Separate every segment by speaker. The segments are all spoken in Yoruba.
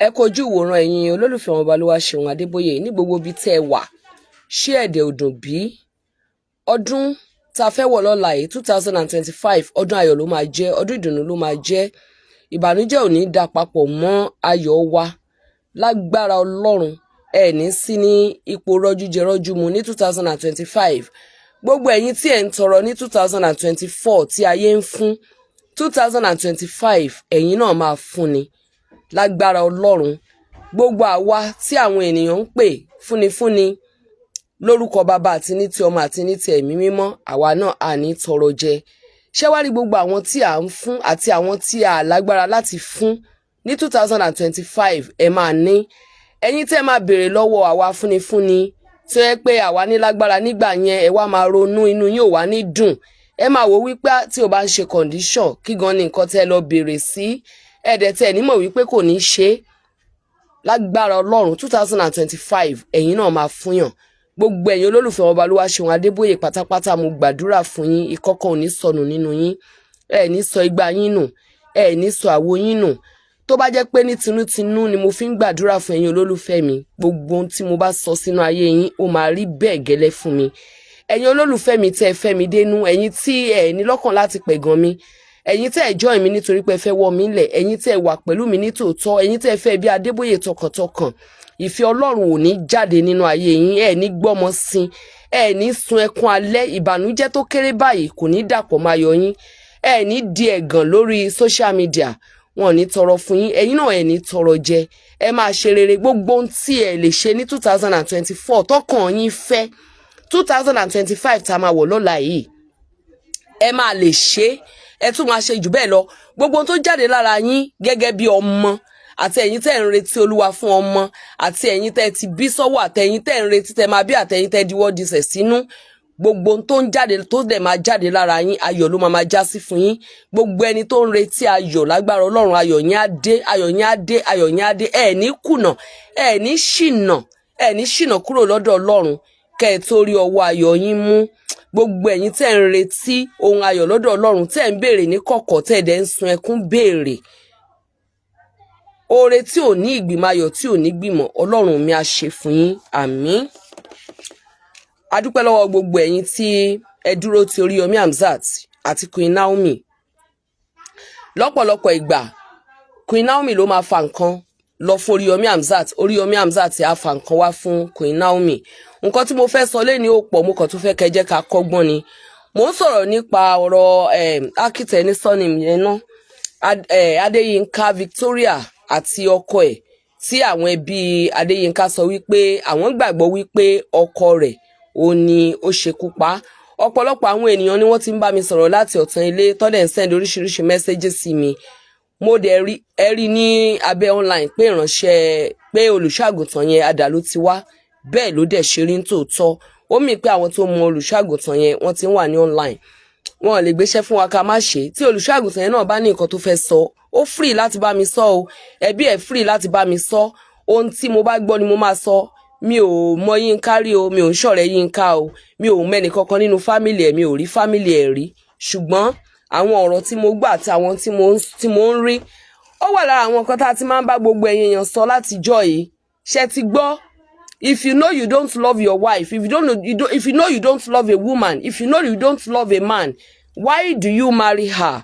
Speaker 1: Ẹ kojú ìwòran, ẹ̀yin olólùfẹ́ wọn, Olúwaṣeun Adébóyè ní gbogbo ibi tẹ́ ẹ wà. Ṣé ẹ̀dẹ̀ ò dùn bí? Ọdún tá a fẹ́ wọ̀ lọ́la yìí, 2025, ọdún ayọ̀ ló máa jẹ́, ọdún ìdùnnú ló máa jẹ́. Ìbànújẹ́ ò ní dà papọ̀ mọ́ ayọ̀ wa lágbára Ọlọ́run. Ẹ ní sí ní ipò rọ́jú jẹ rọ́jú mu ní 2025. Gbogbo ẹ̀yin tí ẹ̀ ń tọrọ ní 2024 tí ayé ń fún, 2025, ẹ̀yin náà máa fún ni lágbára Ọlọ́run. Gbogbo àwa tí àwọn ènìyàn ń pè fúnifúnni, lórúkọ Bàbá àti ní ti Ọmọ àti ní ti Ẹ̀mí Mímọ́, àwa náà à ní tọrọ jẹ. Ṣé wá rí gbogbo àwọn tí à ń fún àti àwọn tí a lágbára láti fún ní 2025, ẹ máa ní ẹ̀yin tẹ́ máa béèrè lọ́wọ́ àwa fúnifúnni tí ó yẹ pé àwa ní lágbára nígbà yẹn, ẹ wá máa ronú, inú yín ò wá ní dùn. Ẹ máa wò wípé tí o bá ń ṣe condition kí gan ni nǹkan tẹ́ lọ béèrè sí ẹ̀ẹ́dẹ̀ tẹ́ ẹ̀ nímọ̀ wípé kò ní ṣe é. Lágbára Ọlọ́run, 2025, ẹ̀yin náà máa fúnyàn. Gbogbo ẹ̀yin olólùfẹ́ ọba Olúwaṣeun Adébóyè pátápátá, mo gbàdúrà fún yín. Ìkọ̀kọ̀ ò ní sọnù nínú yín. Ẹ ní sọ igbá yín nù, ẹ ní sọ àwo yín nù. Tó bá jẹ́ pé ní tinútinú ni mo fi ń gbàdúrà fún ẹ̀yin olólùfẹ́ mi, gbogbo ohun tí mo bá sọ sínú ayé yín, ó máa rí bẹ́ẹ̀ gẹ́lẹ́ fún mi. Ẹ̀yin olólùfẹ́ mi tẹ́ ẹ fẹ́ mi dénú, ẹ̀yin tí ẹ ní lọ́kàn láti pẹ̀gàn mi, ẹ̀yin tẹ́ ẹ join mi nítorí pé ẹ fẹ́ wọ́ mi lẹ̀, ẹ̀yin tẹ́ ẹ wà pẹ̀lú mi ní tòótọ́, ẹ̀yin tẹ́ ẹ fẹ́ bí Adébóyè tọkàntọkàn, ìfẹ́ Ọlọ́run ò ní jáde nínú ayé yín. Ẹ ní gbọ́mọ sin, ẹ ní sun ẹkún alẹ́. Ìbànújẹ́ tó kéré báyìí kò ní dàpọ̀ máa yọ yín. Ẹ ní di ẹ̀gàn lórí social media. Wọn ò ní tọrọ fún yín, ẹ̀yin náà ẹ ní tọrọ jẹ. Ẹ máa ṣe rere. Gbogbo ohun tí ẹ lè ṣe ní 2024 tọkàn yín fẹ́, 2025 tá a máa wọ̀ lọ́la yìí, ẹ máa lè ṣe é, ẹ tún máa ṣe jù bẹ́ẹ̀ lọ. Gbogbo ohun tó jáde lára yín gẹ́gẹ́ bí ọmọ, àti ẹ̀yin tẹ́ ń retí Olúwa fún ọmọ, àti ẹ̀yin tẹ́ ti bí sọ́wọ́, àtẹ̀yin tẹ́ ń retí tẹ́ máa bí, àtẹ̀yin tẹ́ diwọ́ disẹ̀ sínú, gbogbo ohun tó ń jáde, tó dẹ̀ máa jáde lára yín, ayọ̀ ló máa máa já sí fún yín. Gbogbo ẹni tó ń retí ayọ̀, lágbára Ọlọ́run, ayọ̀ yín á dé, ayọ̀ yín á dé, ayọ̀ yín á dé. Ẹ ní kùnà, ẹ ní ṣìnà, ẹ ní ṣìnà kúrò lọ́dọ̀ Ọlọ́run kẹ́ ẹ tó rí ọwọ́ ayọ̀ yín mú. Gbogbo ẹ̀yin tẹ́ ń retí ohun ayọ̀ lọ́dọ̀ Ọlọ́run, tẹ́ ń béèrè ní kọ̀kọ̀, tẹ́ ẹ̀ dẹ̀ ń sun ẹkún béèrè oore tí ò ní ìgbìmọ̀, ayọ̀ tí ò ní gbìmọ̀, Ọlọ́run mi á ṣe fún yín. Àmín. A dúpẹ́ lọ́wọ́ gbogbo ẹ̀yin tí ẹ dúró ti Oríyọmí Hamzat àti Queen Naomi. Lọ́pọ̀lọpọ̀ ìgbà, Queen Naomi ló máa fa nǹkan lọ fún Oríyọmí Hamzat, Oríyọmí Hamzat á fa nǹkan wá fún Queen Naomi. Nǹkan tí mo fẹ́ sọ lẹ́ni ó pọ̀, mo kàn tún fẹ́ kẹ́ jẹ́ ká kọ́gbọ́n ni. Mò ń sọ̀rọ̀ nípa ọ̀rọ̀ akitẹ̀ ní surname yẹn ná, Adéyínká Victoria àti ọkọ ẹ̀, tí àwọn ẹbí Adéyínká sọ wípé àwọn gbàgbọ́ wípé ọkọ rẹ̀ ò ní ó ṣekú pa. Ọ̀pọ̀lọpọ̀ àwọn ènìyàn ni wọ́n ti ń bá mi sọ̀rọ̀ láti ọ̀tàn ilé tọ́dẹ̀ ń send oríṣiríṣi messages sí mi. Mo dẹ̀ rí ẹ rí ní abẹ́ online pé ìránṣẹ́ pé olùṣọ́àgùntàn yẹn, àdàlú ti wá. Bẹ́ẹ̀ ló dẹ̀ ṣe rí ní tòótọ́. Ó mì pé àwọn tó mọ olùṣọ́àgùntàn yẹn, wọ́n ti ń wà ní online. Wọn ò lè gbéṣẹ́ fún wa ká má ṣe. Tí olùṣọ́àgùntàn yẹn náà bá ní nǹkan tó fẹ́ sọ, ó free láti bá mi sọ o. Ẹbí ẹ̀ free láti bá mi sọ. Ohun tí mo bá gbọ́ ni mo máa sọ. Mi ò mọ Yínká rí o, mi ò ń ṣọ̀rẹ́ Yínká o, mi ò mẹ́ni kankan nínú family ẹ̀, mi ò rí family ẹ̀ rí. Ṣùgbọ́n àwọn ọ̀rọ̀ tí mo gbọ́ àti àwọn tí mo ń rí, ó wà lára àwọn nǹkan tá a ti máa ń bá gbogbo ẹ̀yin èèyàn sọ látijọ́ yìí. Ṣe ti gbọ́? If you know you don't love your wife, if you don't know you don't, if you know you don't love a woman, if you know you don't love a man, why do you marry her?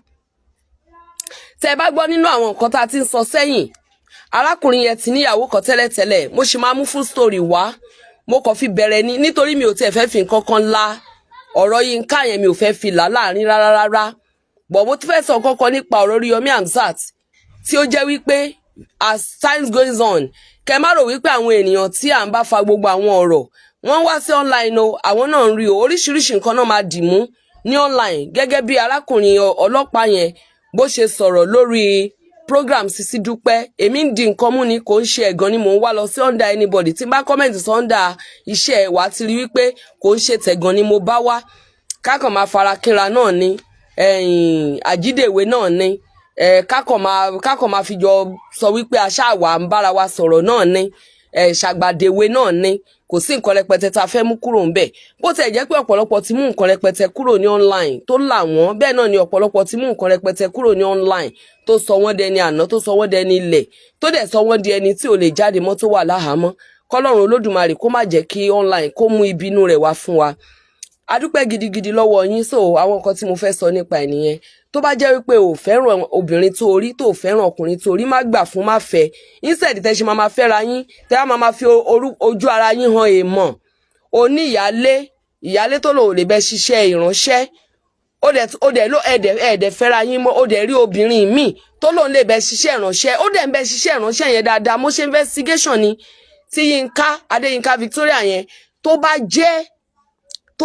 Speaker 1: Tẹ́ ẹ bá gbọ́ nínú àwọn nǹkan tá a ti ń sọ sẹ́yìn, arákùnrin yẹn ti níyàwó kan tẹ́lẹ̀tẹ́lẹ̀. Mo sì máa mú full story wá. Mo kàn fi bẹ̀rẹ̀ ni, nítorí mi ò tiẹ̀ fẹ́ fi nǹkan kan la ọ̀rọ̀ Yínká yẹn, mi ò fẹ́ fi là láàrin rárá rárá. Bọ̀ mo tún fẹ́ sọ kankan nípa ọ̀rọ̀ Oríyọmí Hamzat, tí ó jẹ́ wípé as time goes on, kẹ má rò wípé àwọn ènìyàn tí à ń bá fa gbogbo àwọn ọ̀rọ̀ wọ́n wá sí online o, àwọn náà ń rí o. Oríṣiríṣi nǹkan náà máa dì mú ní online, gẹ́gẹ́ bí arákùnrin ọlọ́pàá yẹn bó ṣe sọ̀rọ̀ lórí program Sisi Dúpẹ́. Èmi ń di nǹkan mú ni, kò ń ṣe ẹ̀gàn ni mò ń wá lọ sí under anybody. Tí n bá comment sí under iṣẹ́ ẹ̀, wá ti rí wípé kò ń ṣe tẹ̀gàn ni mo bá wá. Kákan máa fara kínra náà ni, àjídèwé náà ni, kákan máa fi jọ sọ wípé aṣáàwà ń bára wa sọ̀rọ̀ náà ni, ṣàgbàdèwé náà ni. Kò sí nǹkan rẹpẹtẹ tá a fẹ́ mú kúrò ń bẹ̀. Bó tẹ̀ jẹ́ pé ọ̀pọ̀lọpọ̀ ti mú nǹkan rẹpẹtẹ kúrò ní online tó là wọ́n, bẹ́ẹ̀ náà ni ọ̀pọ̀lọpọ̀ ti mú nǹkan rẹpẹtẹ kúrò ní online tó sọ wọ́n dẹni àná, tó sọ wọ́n dẹni ilẹ̀, tó dẹ̀ sọ wọ́n di ẹni tí ò lè jáde mọ́, tó wà láhàámọ́. Kọ́lọ́run Olódùmarè kó má jẹ́ kí online kó mú ìbínú rẹ̀ wá fún wa. Adúpẹ́ gidigidi lọ́wọ́ yín. So àwọn nǹkan tí mo fẹ́ sọ nípa ẹ̀ nìyẹn. Tó bá jẹ́ wípé o fẹ́ràn obìnrin tó rí, tó fẹ́ràn ọkùnrin tó rí, má gbà fún, má fẹ́. Instead tẹ́ ṣe máa máa fẹ́ra yín, tẹ́ á máa máa fi ojú ara yín hàn èèmọ̀. Oní ìyálé, ìyálé tó lò lè bẹ ṣiṣẹ́ ìránṣẹ́, ó dẹ̀ ló ẹ̀ẹ́dẹ̀ fẹ́ra yín mọ́. Ó dẹ̀ rí obìnrin míì tó lòun lè bẹ ṣiṣẹ́ ìránṣẹ́, ó dẹ̀ ń bẹ ṣiṣẹ́ ìránṣẹ́ yẹn dáadáa. Mo ṣe investigation ni tí Yínká Adéyínká Victoria yẹn, tó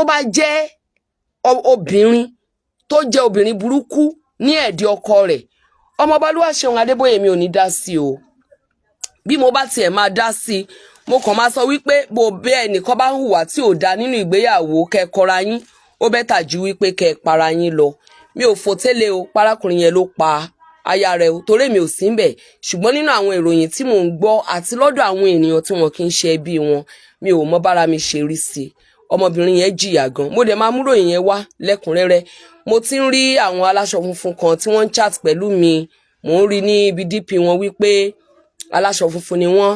Speaker 1: bá jẹ́ obìnrin tó jẹ́ obìnrin burúkú ní ẹ̀dí ọkọ rẹ̀, Ọmọọba Olúwaṣeun Adébóyè, mi ò ní dá sí o. Bí mo bá tiẹ̀ máa dá sí i, mo kàn máa sọ wípé bó bẹ́ẹ̀ nìkan bá ń hùwà tí ò dáa nínú ìgbéyàwó, kẹ́ kọra yín, ó better ju wípé kẹ́ para yín lọ. Mi ò fò tẹ́lẹ̀ o, parákùnrin yẹn ló pa aya rẹ̀ o, torí mi ò sí ń bẹ̀. Ṣùgbọ́n nínú àwọn ìròyìn tí mò ń gbọ́ àti lọ́dọ̀ àwọn ènìyàn tí wọn kì í ṣe ẹbí wọn, mi ò mọ bára mi ṣe rí sí i. Ọmọbìnrin yẹn jìyà gan. Mo dẹ̀ máa múròyìn yẹn wá lẹ́kùnrẹ́rẹ́. Mo ti ń rí àwọn aláṣọ funfun kan tí wọ́n ń chat pẹ̀lú mi. Mò ń rí ní ibi DP wọn wípé aláṣọ funfun ni wọ́n.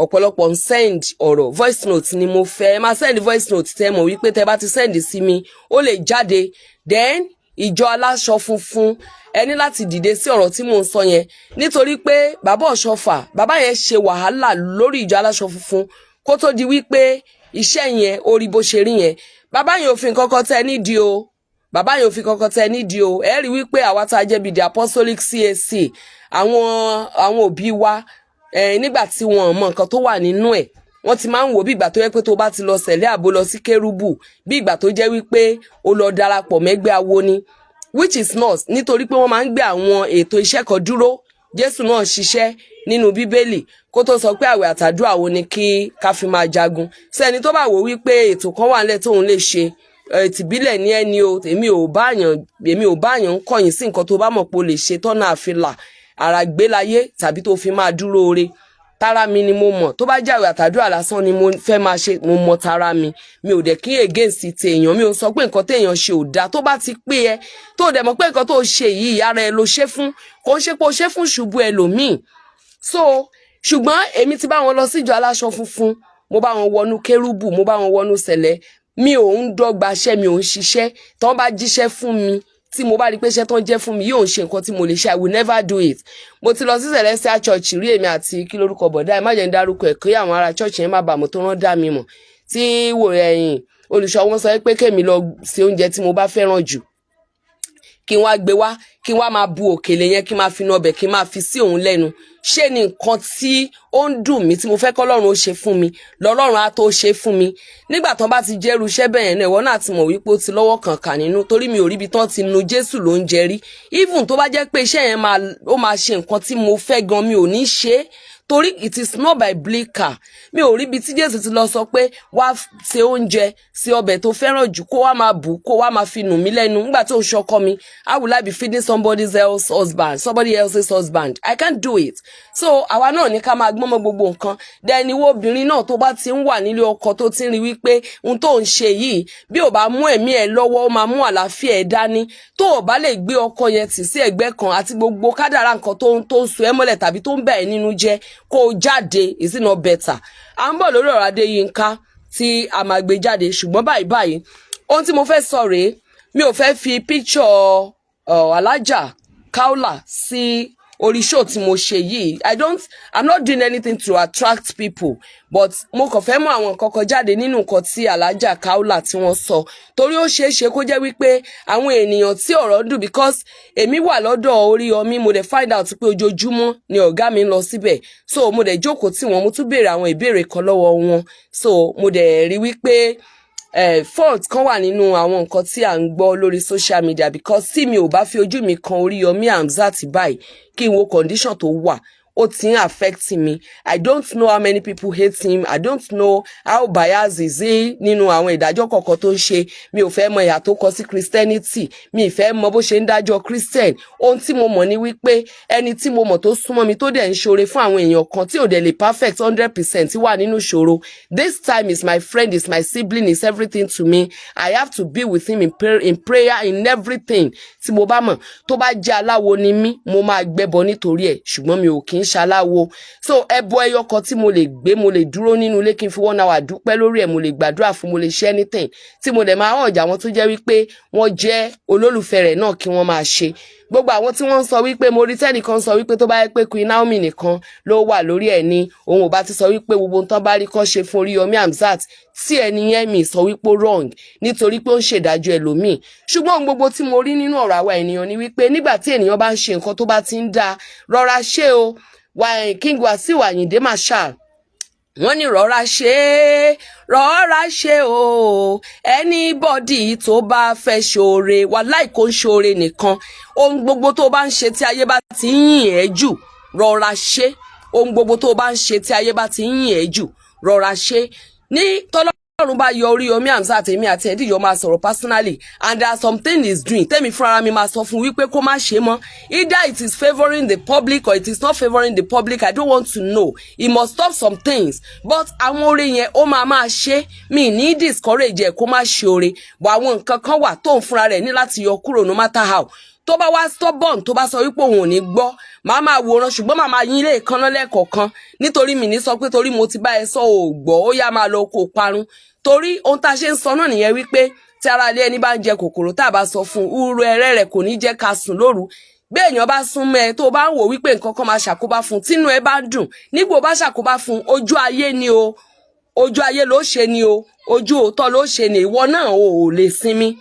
Speaker 1: Ọ̀pọ̀lọpọ̀ ń send ọ̀rọ̀. Voice note ni mo fẹ́. Ẹ máa send voice note tẹ́ mọ̀ wípé tẹ́ bá ti send sí mi, ó lè jáde. Then ìjọ aláṣọ funfun, ẹ ní láti dìde sí ọ̀rọ̀ tí mò ń sọ yẹn, nítorí pé bàbá Ọ̀ṣọ́fà, bàbá yẹn ṣe wàhálà lórí ìjọ aláṣọ funfun kó tó di wípé iṣẹ́ yẹn ó rí bó ṣe rí yẹn. Bàbá yẹn ò fi nǹkan kan tẹ́ nídìí o, bàbá yẹn ò fi kankan tẹ́ nídìí o. Ẹ rí wípé àwa tá a jẹ́ bíi the Apostolic CAC, àwọn òbí wa nígbà tí wọn mọ nǹkan tó wà nínú ẹ̀, wọ́n ti máa ń wò bí ìgbà tó yẹ pé tó bá ti lọ sẹ̀lẹ̀ àbó lọ sí kérúbù, bí ìgbà tó jẹ́ wípé ó lọ darapọ̀ mẹ́gbẹ́ awo ni, which is not, nítorí pé wọ́n máa ń gbé àwọn ètò iṣẹ́ kan dúró. Jésù náà ṣiṣẹ́ nínú Bíbélì kó tó sọ pé àwẹ̀ àtàdúrà wo ni kí ká fi máa jagun. Sẹ́ni tó bá wò wípé ètò kan wà nílẹ̀ tóun lè ṣe tìbílẹ̀ ní ẹni o, èmi ò báyàn ń kọ̀yìn sí nǹkan tó bá mọ̀ pé o lè ṣe tọ́nà àfilà àràgbélayé tàbí tó fi máa dúró ore. Tara mi ni mo mọ̀. Tó bá jẹ́ àwẹ̀ àtàdúrà lásán ni mo fẹ́ máa ṣe, mo mọ̀ tara mi. Mi ò dẹ̀ kí against tèèyàn. Mi ò sọ pé nǹkan téèyàn ṣe ò dáa. Tó bá ti pé ẹ tó dẹ̀ mọ̀ pé nǹkan tó ṣe yìí, ara ẹ ló ṣe fún, kò ń ṣe pé o ṣe fún ṣubú ẹlòmíì. So ṣùgbọ́n èmi ti bá wọn lọ síjọ aláṣọ funfun, mo bá wọn wọnú kérúbù, mo bá wọn wọnú sẹ̀lẹ̀. Mi ò ń dọ́gba iṣẹ́, mi ò ń ṣiṣẹ́. Tọ́ bá jíṣẹ́ fún mi, tí mo bá rí pé iṣẹ́ tó ń jẹ́ fún mi yóò ń ṣe nǹkan tí mo lè ṣe, I will never do it. Mo ti lọ sí Celestial Church rí, èmi àti kí lórúkọ bọ̀dá ẹ, má jẹ́ ń dárúkọ ẹ̀ kí àwọn ará church yẹn má bàa mọ̀ tó rán dá mi mọ̀, tí wò ẹ̀yìn olùṣọ́ wọn sọ pé kémi lọ ṣe oúnjẹ tí mo bá fẹ́ràn jù, kí n wá gbé wá, kí n wá máa bu òkèlè yẹn, kí n máa fi inú ọbẹ̀, kí n máa fi sí òun lẹ́nu. Ṣé ni nǹkan tí ó ń dùn mí tí mo fẹ́ kọ́lọ́run ó ṣe fún mi lọ́lọ́run á tó ṣe fún mi? Nígbà tán bá ti jẹ́rú iṣẹ́ bẹ́ẹ̀ yẹn náà, ìwọ náà ti mọ̀ wípé ó ti lọ́wọ́ kànkà nínú, torí mi ò ríbi tán ti nu Jésù ló ń jẹ rí. Even tó bá jẹ́ pé iṣẹ́ yẹn ó máa ṣe nǹkan tí mo fẹ́ gan, mi ò ní ṣe é, torí it is not biblical. Mi ò ríbi tí Jésù ti lọ sọ pé wá ṣe oúnjẹ, ṣe ọbẹ̀ tó fẹ́ràn jù, kó wá máa bù, kó wá máa fi nù mí lẹ́nu nígbà tó ń ṣọkọ mi. How will I be feeding somebody else husband, somebody else's husband? I can't do it. So àwa náà ní ká máa gbọ́n mọ́ gbogbo nǹkan. Dẹni wo obìnrin náà tó bá ti ń wà nílé ọkọ, tó ti ń rí wípé ohun tó ń ṣe yìí, bí ò bá mú ẹ̀mí ẹ̀ lọ́wọ́, ó máa mú àlàáfíà ẹ̀ dání, tó ò bá lè gbé ọkọ yẹn tì sí ẹ̀gbẹ́ kan àti gbogbo kádàrá nǹkan tó ń so ẹ́ mọ́lẹ̀ tàbí tó ń bà ẹ́ nínú jẹ́, kó o jáde. Is it not better? À ń bọ̀ lórí ọ̀rọ̀ Adéyínká tí a máa gbé jáde. Ṣùgbọ́n báyìí báyìí, ohun tí mo fẹ́ sọ rèé. Mi ò fẹ́ fi picture Alájà Kaola sí orí show tí mo ṣe yìí. I don't i'm not doing anything to attract people, but mo kàn fẹ́ mú àwọn nǹkan kan jáde nínú nǹkan tí Alájà Kaola tí wọ́n sọ, torí ó ṣeé ṣe kó jẹ́ wípé àwọn ènìyàn tí ọ̀rọ̀ ń dùn, because èmi wà lọ́dọ̀ Oríyọmí, mo dẹ̀ find out pé ojoojúmọ́ ni ọ̀gá mi ń lọ síbẹ̀. So mo dẹ̀ jókòó tí wọ́n, mo tún béèrè àwọn ìbéèrè kan lọ́wọ́ wọn. So mo dẹ̀ rí wípé fault kan wà nínú àwọn nǹkan tí à ń gbọ́ lórí social media, because tí mi ò bá fi ojú mi kan Oríyọmí Hamzat báyìí, kí n wo condition tó wà, Ó ti ń affect mi. I don't know how many people hate him. I don't know how biased is he nínú àwọn ìdájọ́ kọ̀ọ̀kan tó ń ṣe. Mi ò fẹ́ mọ ìhà tó kọ sí Christianity. Mi ì fẹ́ mọ bó ṣe ń dájọ́ Christian. Ohun tí mo mọ̀ ni wípé ẹni tí mo mọ̀ tó súnmọ́ mi, tó dẹ̀ ń ṣoore fún àwọn èèyàn kan, tí ò dẹ̀ lè perfect 100%, wà nínú ìṣòro. This time is my friend, is my sibling, is everything to me. I have to be with him in prayer, in everything. Tí mo bá mọ̀, tó bá jẹ́ aláwo ni mí, mo máa gbẹ́bọ nítorí ẹ̀, ṣùgbọ́n mi ò kì í ṣaláwo. So ẹbọ ẹyọ kan tí mo lè gbé, mo lè dúró nínú ilé kí n fi one hour dúpẹ́ lórí ẹ̀, mo lè gbàdúrà fún, mo lè ṣe anything tí mo dẹ̀ máa hàn ọ̀jà. Àwọn tó jẹ́ wípé wọ́n jẹ́ olólùfẹ́ rẹ̀ náà, kí wọ́n máa ṣe gbogbo àwọn tí wọ́n ń sọ wípé, mo rí tẹ́nìkan sọ wípé tó bá yẹ pé Queen Naomi nìkan ló wà lórí ẹ̀ ni òun ò bá ti sọ wípé gbogbo nǹkan bá rí kọ́ ṣe fún Oríyọmí Hamzat, tí ẹni yẹn mi sọ wípé wrong nítorí pé ó ń ṣèdájọ́ ẹlòmíì. Ṣùgbọ́n ohun gbogbo tí mo rí nínú ọ̀rọ̀ àwa ènìyàn ni wípé nígbà tí ènìyàn bá ń ṣe nǹkan tó bá ti ń dáa, rọra ṣe o. King Wasiu Ayinde Marshal, wọ́n ní rọra ṣe é, rọra ṣe o. Anybody tó bá fẹ́ ṣoore, wàláì kò ń ṣoore nìkan, ohun gbogbo tó bá ń ṣe, tí ayé bá ti ń yìn ẹ́ jù, rọra ṣe. Ohun gbogbo tó bá ń ṣe, tí ayé bá ti ń yìn ẹ́ jù, rọra ṣe. Ní tọ́lọ́run bá yọ Oríyọmí Hamzat, èmi àti ẹ̀díyọ máa sọ̀rọ̀ personally, and there are something is doing tẹ́mi fúnra mi máa sọ fún wípé kó má ṣe mọ́. Either it is favouring the public or it is not favouring the public, I don't want to know. He must stop some things, but àwọn oore yẹn, ó máa máa ṣe. Mi ní discourage ẹ̀ kó má ṣe oore, but àwọn nǹkan kan wà tóun fúnra rẹ̀ ní láti yọ kúrò, no matter how. Tó bá wá stubborn, tó bá sọ wípé òun ò ní gbọ́, màá máa wòran, ṣùgbọ́n màá máa yín ilé ìkànnà lẹ́ẹ̀kọ̀ọ̀kan, nítorí mi ní sọ pé torí mo ti bá ẹ sọ ò gbọ́, ó yá, máa lọ kó parun. Torí ohun tá a ṣe ń sọ náà nìyẹn wípé tí ara ilé ẹni bá ń jẹ kòkòrò, tá a bá sọ fún un, úru ẹrẹ́ rẹ̀ kò ní jẹ́ ká sùn lóru. Bí èèyàn bá sún mọ́ ẹ, tó bá ń wò wípé nǹkan kan máa ṣàkóbá fún un, tínú ẹ bá dùn nígbò bá ṣàkóbá fún un, ojú ayé ni o, ojú ayé ló ṣe ni o, ojú òótọ́ ló ṣe ni, ìwọ náà ò lè sinmi.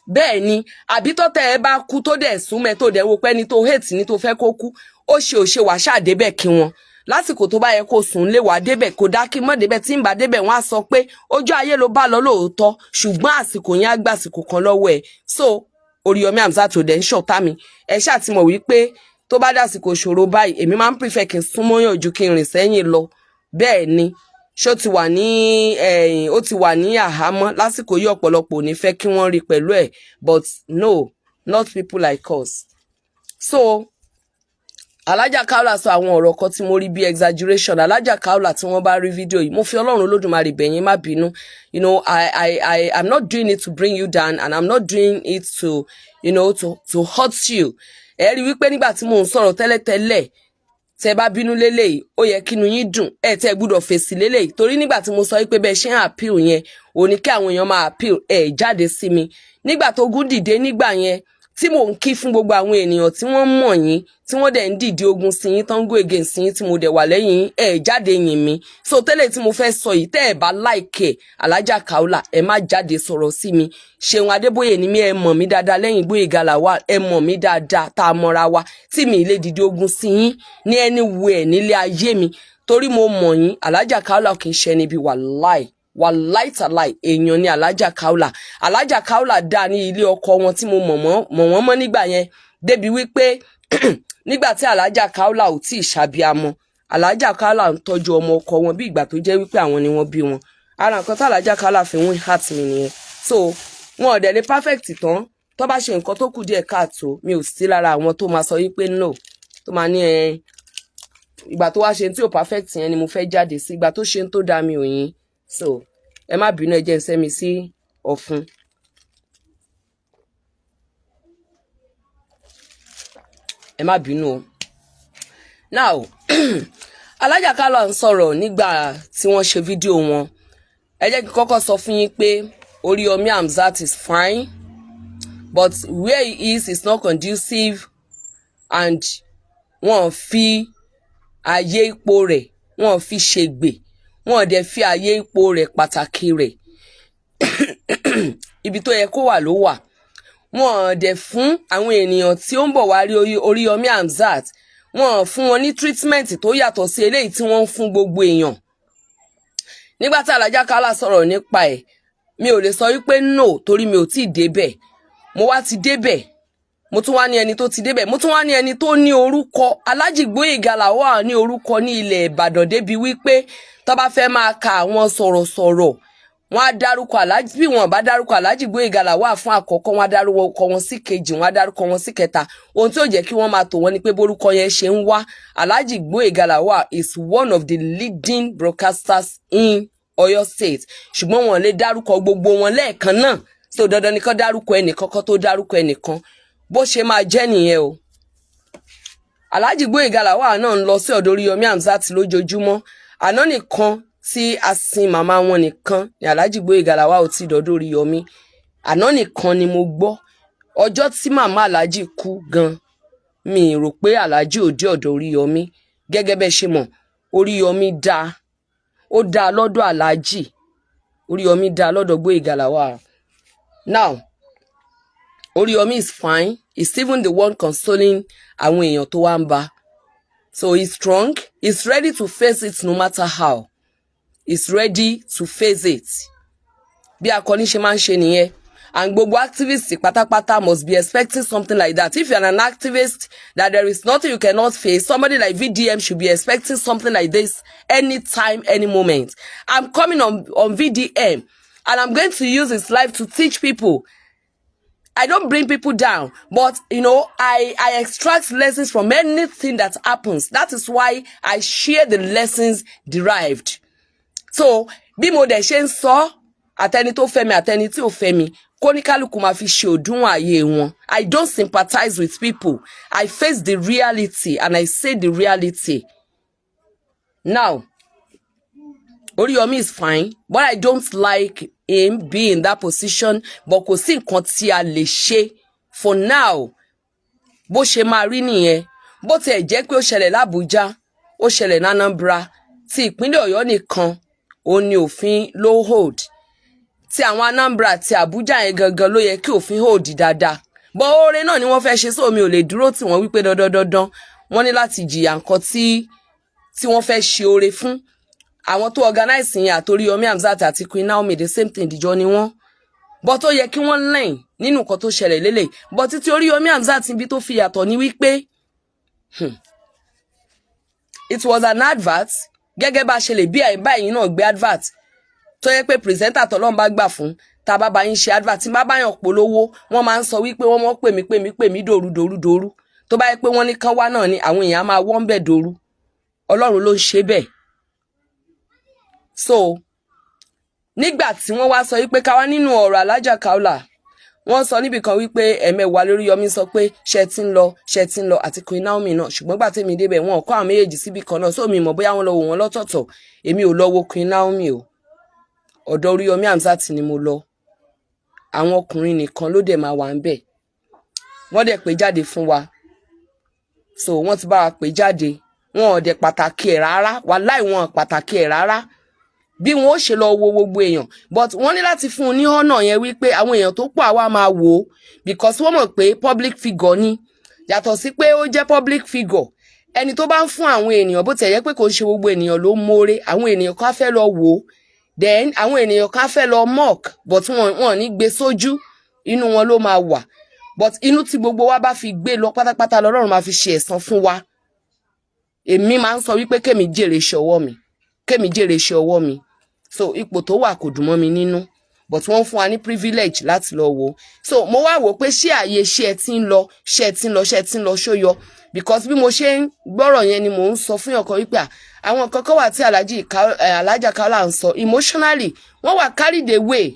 Speaker 1: Bẹ́ẹ̀ ni. Àbí tọ́tẹ̀ ẹ bá kú, tó dẹ̀ súnmẹ́, tó dẹ̀ wo pé ẹni tó hate ni tó fẹ́ kó kú, ó ṣe ò ṣe, wàá ṣàdébẹ̀ kí wọn lásìkò tó bá yẹ kó sùn lé, wàá débẹ̀. Kò dá kí mọ́ débẹ̀. Tí ń bá débẹ̀, wọ́n á sọ pé ojú ayé ló bá lọ lóòótọ́, ṣùgbọ́n àsìkò yẹn á gbà àsìkò kan lọ́wọ́ ẹ̀. So Oríyọmí Hamzat ò dẹ̀ ń ṣọ̀tá mi. Ẹ ṣáà ti mọ̀ wípé tó bá dàsìkò ìṣòro báyìí, èmi máa ń prefer kí n súnmọ́yàn ju kí n rìn sẹ́yìn lọ. Bẹ́ẹ̀ ni. Ṣó ti wà ní ẹ̀yìn, ó ti wà ní àhámọ́ lásìkò yìí, ọ̀pọ̀lọpọ̀ ò ní fẹ́ kí wọ́n rí pẹ̀lú ẹ̀, but no, not people like us. So Alájà Kaola sọ àwọn ọ̀rọ̀ kan tí mo rí bí exaggeration. Alájà Kaola, tí wọ́n bá rí fídíò yìí, mo fi Ọlọ́run Olódùmarè bẹ̀yìn, má bínú. I am not doing it to bring you down, and I'm not doing it to you know to to hurt you. Ẹ rí wípé nígbà tí mò ń sọ̀rọ̀ tẹ́lẹ̀tẹ́lẹ̀, tẹ bá bínú lélẹ́yìí, ó yẹ kínú yín dùn. Ẹ tẹ gbúdọ̀ fèsì lélẹ́yìí, torí nígbà tí mo sọ wípé bẹ́ẹ̀ ṣe ń appeal yẹn ò ní kí àwọn èèyàn máa appeal, ẹ jáde sí mi nígbà tó gún dìde. Nígbà yẹn tí mò ń kí fún gbogbo àwọn ènìyàn tí wọ́n mọ̀ yín, tí wọ́n dẹ̀ ń dìde ogun sí yín, tán ń go against yín, tí mo dẹ̀ wà lẹ́yìn yín, ẹ jáde yìn mí. So tẹ́lẹ̀ tí mo fẹ́ sọ yìí, tẹ́ ẹ bá like ẹ̀, Alájà Kaola, ẹ má jáde sọ̀rọ̀ sí mi. Ṣeun Adébóyè ni mí, ẹ mọ̀ mí dáadáa lẹ́yìn Gbóyèga Lawal, ẹ mọ̀ mí dáadáa tá a mọra wa, tí mi lè dìde ogun sí yín ní anywhere nílé ayé mi, torí mo mọ̀ yín. Alájà Kaola kì í ṣe níbi, wàláì, wàláì tàláì, èèyàn ni Alájà Kaola. Alájà Kaola dá ní ilé ọkọ wọn tí mo mọ̀ wọ́n mọ́ nígbà yẹn, débi wípé nígbà tí Alájà Kaola ò tí ì ṣàbíamọ, Alájà Kaola ń tọ́jú ọmọ ọkọ wọn bí ìgbà tó jẹ́ wípé àwọn ni wọ́n bí wọn. Ara nǹkan tí Alájà Kaola fi win heart mi nìyẹn. So wọn ò dẹ̀ lè perfect tán. Tó bá ṣe nǹkan tó kù díẹ̀ káàtó, mi ò sí lára àwọn tó máa sọ wípé no, tó máa ní ẹ ìgbà tó wá ṣe tí ò perfect yẹn ni mo fẹ́ jáde sí. Ìgbà tó ṣe tó dá mi ò yín. So ẹ má bínú, ẹ jẹ́ ń sẹ́mi sí ọ̀fun. Ẹ má bínú o. Now, Alájà Kaola ń sọ̀rọ̀ nígbà tí wọ́n ṣe fídíò wọn. Ẹ jẹ́ kí n kọ́kọ́ sọ fún yín pé Oríyọmí Hamzat is fine, but where he is not conducive, and wọ́n fi ààyè ipò rẹ̀, wọ́n fi ṣègbè, wọ́n dẹ̀ fi ààyè ipò rẹ̀ pàtàkì rẹ̀. Ibi tó yẹ kó wà ló wà. Wọ́n dẹ̀ fún àwọn ènìyàn tí ó ń bọ̀ wá rí Oríyọmí Hamzat, wọ́n fún wọn ní treatment tó yàtọ̀ sí eléyìí tí wọ́n ń fún gbogbo èèyàn. Nígbà tí Alájà Kaola sọ̀rọ̀ nípa ẹ̀, mi ò lè sọ wípé no, torí mi ò tí ì débẹ̀. Mo wá ti débẹ̀, Mo tún wá ní ẹni tó ti débẹ̀, mo tún wá ní ẹni tó ní orúkọ. Alhaji Gboyega Lawal ní orúkọ ní ilẹ̀ Ìbàdàn débi wípé tó bá fẹ́ máa ka àwọn sọ̀rọ̀sọ̀rọ̀, wọ́n á dárúkọ Alhaji. Bí wọ́n bá dárúkọ Alhaji Gboyega Lawal fún àkọ́kọ́, wọ́n á dárúkọ wọn sí kejì, wọ́n á dárúkọ wọn sí kẹta. Ohun tí ó jẹ́ kí wọ́n máa tò wọ́n ni pé bórúkọ yẹn ṣe ń wá. Alhaji Gboyega Lawal is one of the leading broadcasters in Ọ̀yọ́ State, ṣùgbọ́n wọn lè dárúkọ gbogbo wọn lẹ́ẹ̀kan náà. So dandan ni kán dárúkọ ẹnìkan kan tó dárúkọ ẹnìkan. Bó ṣe máa jẹ́ nìyẹn o. Alhaji Gboyega Lawal náà ń lọ sí ọ̀dọ̀ Oríyọmí Hamzat lójoojúmọ́. Àná nìkan tí a sin màmá wọn nìkan ni Alhaji Gboyega Lawal ò tí dọ̀dọ̀ Oríyọmí. Àná nìkan ni mo gbọ́. Ọjọ́ tí màmá Alhaji kú gan, mi rò pé Alhaji ò dé ọ̀dọ̀ Oríyọmí. Gẹ́gẹ́ bẹ́ẹ̀ ṣe mọ̀, Oríyọmí dáa, ó dáa lọ́dọ̀ Alhaji. Oríyọmí dáa lọ́dọ̀ Gboyega Lawal. Now Oríyọmí is fine. He's even the one consoling àwọn èèyàn tó wá ń bá. So he's strong, he's ready to face it no matter how. He's ready to face it. Bí akọni ṣe máa ń ṣe nìyẹn. And gbogbo activists pátápátá must be expecting something like that. If you're an activist that there is nothing you cannot face, somebody like VDM should be expecting something like this anytime, any moment. I'm coming on VDM and I'm going to use his life to teach people. I don't bring people down, but I extract lessons from anything that happens. That is why I share the lessons derived. So, bí mo dẹ̀ ṣe ń sọ, àtẹni tó fẹ́ mi, àtẹni tí ò fẹ́ mi, kóníkálukú máa fi ṣe òdiwọ̀n ayé wọn. I don't sympathize with people. I face the reality and I say the reality. Now, Oriyomi is fine, but I don't like him be in that position. But kò sí nǹkan tí a lè ṣe for now. Bó ṣe máa rí nìyẹn. Bó tiẹ̀ jẹ́ pé ó ṣẹlẹ̀ l'Ábùjá, ó ṣẹlẹ̀ ní Anambra, ti ìpínlẹ̀ Ọ̀yọ́ nìkan òun ni òfin ló hold. Ti àwọn Anambra àti Àbújá yẹn gangan ló yẹ kí òfin hold dáadáa. Bọ́ oore náà ni wọ́n fẹ́ ṣe sómi, ò lè dúró tì wọ́n wípé dandan dandan wọ́n ní láti jìyà nǹkan tí wọ́n fẹ́ ṣe oore fún. Àwọn tó organize yẹn àti Oríyọmí Hamzat àti Queen Naomi, the same thing dìjọ ni wọ́n. Bọ́ tó yẹ kí wọ́n learn nínú nǹkan tó ṣẹlẹ̀ lélẹ̀. Bọ́ títí Oríyọmí Hamzat, ibi tó fi yàtọ̀ ní wípé it was an advert. Gẹ́gẹ́ bá a ṣe lè bí àyè báyìí náà gbé advert tó yẹ pé presenter tọ́lọ́run bá gbà fún, tá a bá bá yín ṣe advert, tí bá bá yàn polówó, wọ́n máa ń sọ wípé wọ́n mọ̀ pè mí, pè mí, pè mí dòru dòru dòru. Tó bá yẹ pé wọ́n ní kán wá náà ni, àwọn èèyàn á máa wọ́n bẹ̀ dòru. Ọlọ́run ló ń ṣe bẹ́ẹ̀. So nígbà tí wọ́n wá sọ wípé káwá nínú ọ̀rọ̀ Alájà Kaola, wọ́n sọ níbì kan wípé ẹ̀mẹ́wàá lórí Yọmí sọ pé ṣe ti ń lọ, ṣe ti ń lọ, àti Queen Naomi náà. Ṣùgbọ́n gbà tèmi débẹ̀, wọn kọ́ àwọn méjèèjì síbì kan náà, sómi mọ̀ bóyá wọ́n lọ wò wọ́n lọ́tọ̀ọ̀tọ̀. Èmi ò lọ wo Queen Naomi o. Ọ̀dọ̀ Oríyọmí Hamzat ni mo lọ. Àwọn ọkùnrin nìkan ló dẹ̀ máa wà ń bẹ̀. Wọ́n dẹ̀ pé jáde fún wa. So wọ́n ti bá wa pè jáde. Wọn ò dẹ̀ pàtàkì ẹ̀ rárá. Wàláì, wọn ò pàtàkì ẹ̀ rárá bí wọn ó ṣe lọ wo gbogbo èèyàn, but wọ́n ní láti fún un ní ọ̀nà yẹn wípé àwọn èèyàn tó pọ̀ àwa máa wò ó, because wọ́n mọ̀ pé public figure ni. Yàtọ̀ sí pé ó jẹ́ public figure, ẹni tó bá ń fún àwọn ènìyàn, bó tiẹ̀ yẹ pé kò ń ṣe gbogbo ènìyàn ló mórè, àwọn ènìyàn kan á fẹ́ lọ wò ó, then àwọn ènìyàn kan á fẹ́ lọ mock, but wọn ní gbé sójú, inú wọn ló máa wà. But inú tí gbogbo wa bá fi gbé lọ pátápátá, lọ́lọ́run máa fi ṣe ẹ̀san fún wa. Èmi máa ń sọ wípé kémi jèrè iṣẹ́ ọwọ́ mi, kémi jèrè iṣẹ́ ọwọ́ mi. So ipò tó wà kò dùn mọ́ mi nínú, but wọ́n fún wa ní privilege láti lọ wò. So mo wá wò pé ṣé àyè ṣé ẹ ti ń lọ, ṣé ẹ ti ń lọ, ṣé ẹ ti ń lọ ṣó yọ, because bí mo ṣe ń gbọ́rọ̀ yẹn ni mò ń sọ fún ọkọ wípé àwọn nǹkan kan wà tí Alhaji Alhaja Kaola ń sọ emotionally, wọ́n wà carried away.